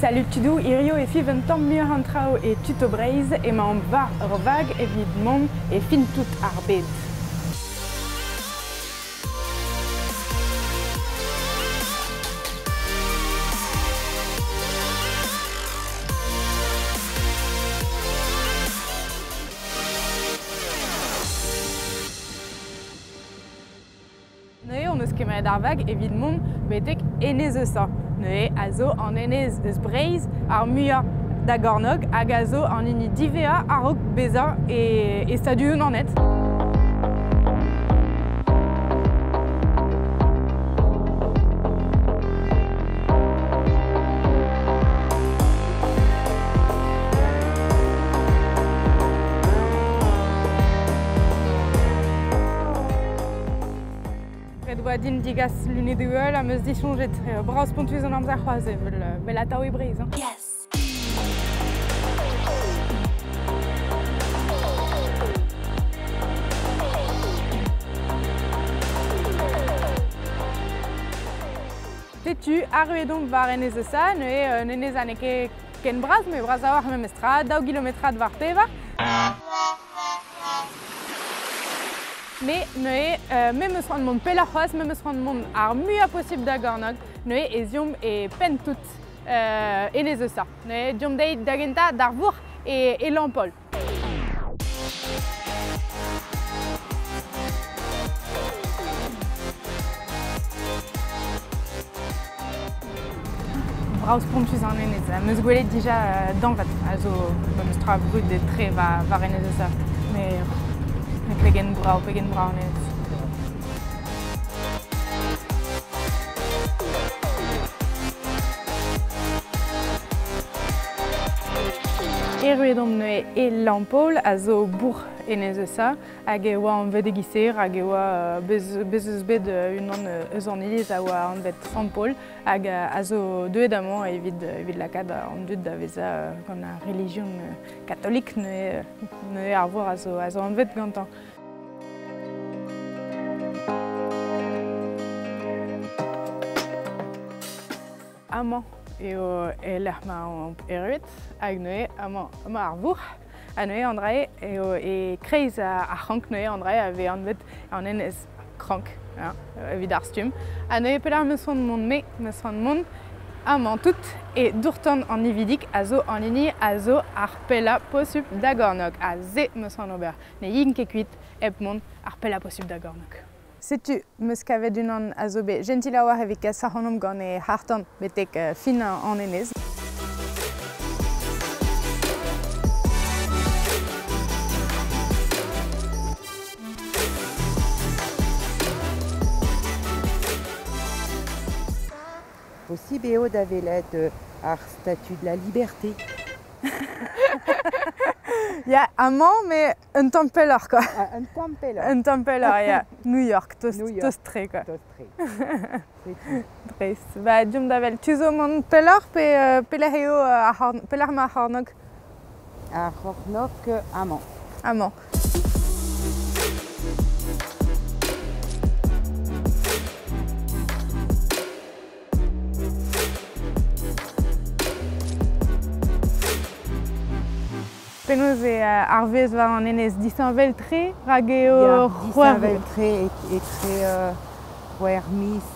Salut tudoù, hirio e fiv un tamm muioc'h an traoù e Tuto Breizh, emaomp war ur vag evit mont e fin tout ar bed. Neuze hon eus kemeret ar vag evit mont betek Enez Eusa. Neuze a zo an enez eus Breizh ar muiañ da gornog hag a zo an hini diwezhañ a-raok bezañ e Stadoù-Unanet. Ret oa din degas lunedoù heul am eus disoñjet. Bras-spontus an amzer c'hoazh evel atav e Breizh. Hein. Yes. Setu, arruet omp war Enez Eusa, neuze un enez ha n'eo ket ken bras, met bras a-walc'h memestra, daou gilometrad war pevar. Me neuze, me 'm eus c'hoant mont pelloc'h c'hoazh, me 'm eus c'hoant mont ar muiañ posubl da Gornog. Neuze ez eomp e penn tout Enez Eusa. Neuze deomp dezhi da gentañ d'ar vourc'h e Lampaul. Brav-spontus an enez. Am eus gwelet dija dañvad a zo memes tra brudet-tre war enez Eusa. Met pegen brav, pegen brav an enez. Erruet omp neuze e Lampaul, a zo bourc'h enez Eusa. Hag e oa anvet e-giz-se, rak e oa bez eus bet unan eus an iliz a oa anvet Sant-Paol hag a zo deuet amañ evit lakaat an dud da vezañ gant ar relijion katolik neuze ar vor a zo anvet gantañ. Amañ eo e-lec'h ma omp erruet hag neuze amañ emañ ar vourc'h ha neuze an dra eo e-kreiz ar c'hrank neuze an dra a vez anvet an enez krank evit ar stumm. Ha neuze pelec'h 'm eus c'hoant mont-me? 'm eus c'hoant mont amañ tout e dour-tan an Ividig a zo an hini a zo ar pellañ posupl da Gornog ha se 'm eus c'hoant ober. Ne yin ket kuit hep mont ar pellañ posupl da Gornog. Setu, 'm eus kavet unan a zo bet jentil a-walc'h evit kas ac'hanomp gant e c'harr-tan betek fin an enez. Posibl eo da welet ar Statue de la Liberté. Ya, amañ, mais un tamm pelloc'h, quoi. Ah, un tamm pelloc'h. Un tamm pelloc'h, ya. New York, tost-tre, quoi. Tost-tre. Dreist. Ba, deomp da wel. Tu zo mont pelloc'h pe pelec'h eo ar c'horn, pelec'h emañ ar c'hornôg? Ar c'hornôg amañ. Amañ. Penaos eo ar vuhez war an enez disheñvel-tre rak eo disheñvel-tre etre c'hwec'h miz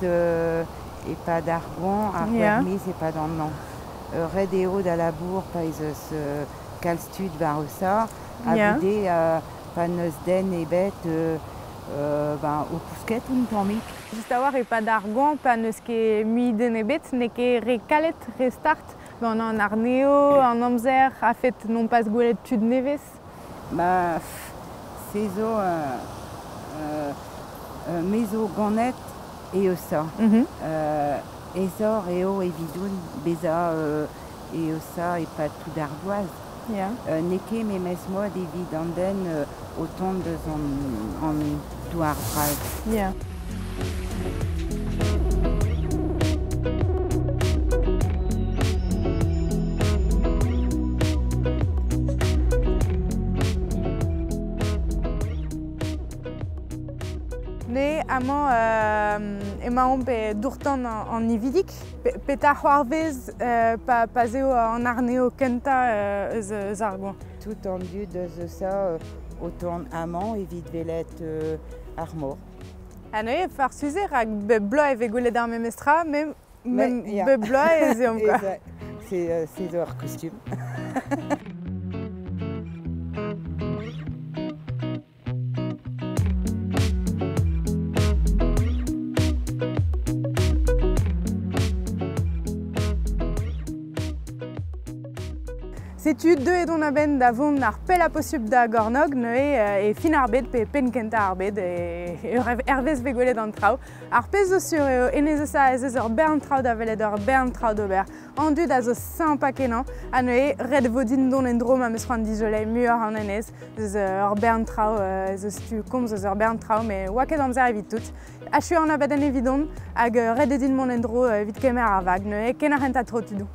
e-pad ar goañv ha c'hwec'h miz e-pad an hañv. Ret eo da labour pa ez eus kalz tud war Eusa ha goude pa n'eus den ebet ben, o kousket un tammig. Just a-walc'h e-pad ar goañv pa n'eus ket mui den ebet, n'eo ket re kalet, re start. Gant an arneo, an amzer a-fet nompas gwelet tud nevez. Ma, se zo me zo ganet e Eusa. Aesoc'h eo evidoun bezañ e Eusa e-pad tout ar bloaz. N'eo ket memes mod evit an den o tont eus an douar bras. Me amañ Emaomp e dour-tan an Nividig. Petra c'hoarvez pa, pa 'z eo an arneo kentañ eus, eus ar goañv? Tout an dud eus ça o tont amañ evit welet ar mor. Ha neuze, farsus eo, rak bep bloaz e vez gwelet ar memes tra, bep bloaz ez eomp quoi. C'est ur kustum. Setu deuet on a-benn da vont ar pellañ posupl da Gornog neuze e fin ar bed pe penn kentañ ar bed e hervez vez gwelet an traoù. Ar pezh zo sur eo enez Eusa ez eus ur bern traoù da welet, ur bern traoù d'ober. An dud a zo sympa kenañ ha neuze ret e vo din dont en-dro ma 'm eus c'hoant dizoleiñ muioc'h an enez. Eus ur bern traoù, ez eus tu komz eus ur bern traoù, met oa ket amzer evit tout. Achu an abadenn evidon hag ret eo din mont en-dro evit kemer ar vag neuze ken ar c'hentañ tro tudoù.